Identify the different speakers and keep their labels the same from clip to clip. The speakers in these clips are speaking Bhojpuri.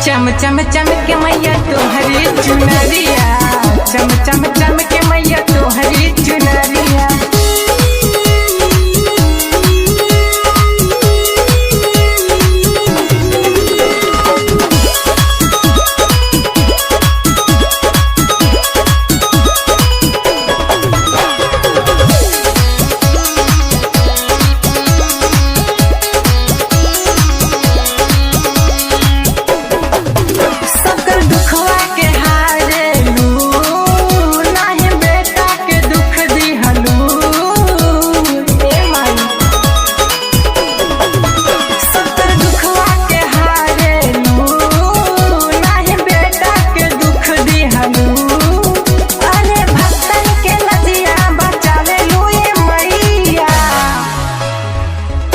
Speaker 1: चम चम चम के मैया तोहरी चुनरिया, चम चम चम के मैया तोहरी चुनरिया। सबकर दुखवा के हारेलू, नाही बेटा के दुख दिहलू। ए माई, सबकर दुखवा के हारेलू, नाही बेटा के दुख दिहलू। अरे भक्तन के लजिया बचावेलू ए मैया।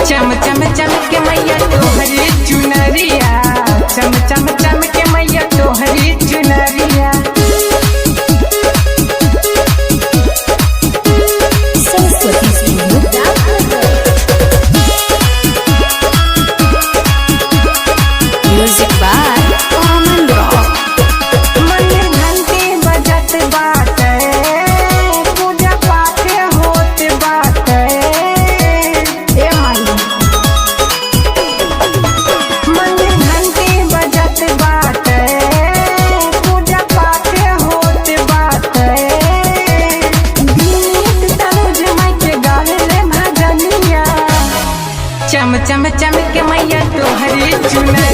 Speaker 1: चम चम चम के मैया तोहरी चुनरिया, चम चम चम के मैया तोहरी चुनरिया।
Speaker 2: Saraswati Studio. Music by Aman Rock.
Speaker 1: मंदिर घंटी बजत बाटे, पूजा पाठ होत बाटे। ए माई, मंदिर घंटी बजत बाटे, पूजा पाठ होत बाटे। गीत तनुज माई के गावेले भजनिया। चम चम चम के मैया तोहरी चुनरिया।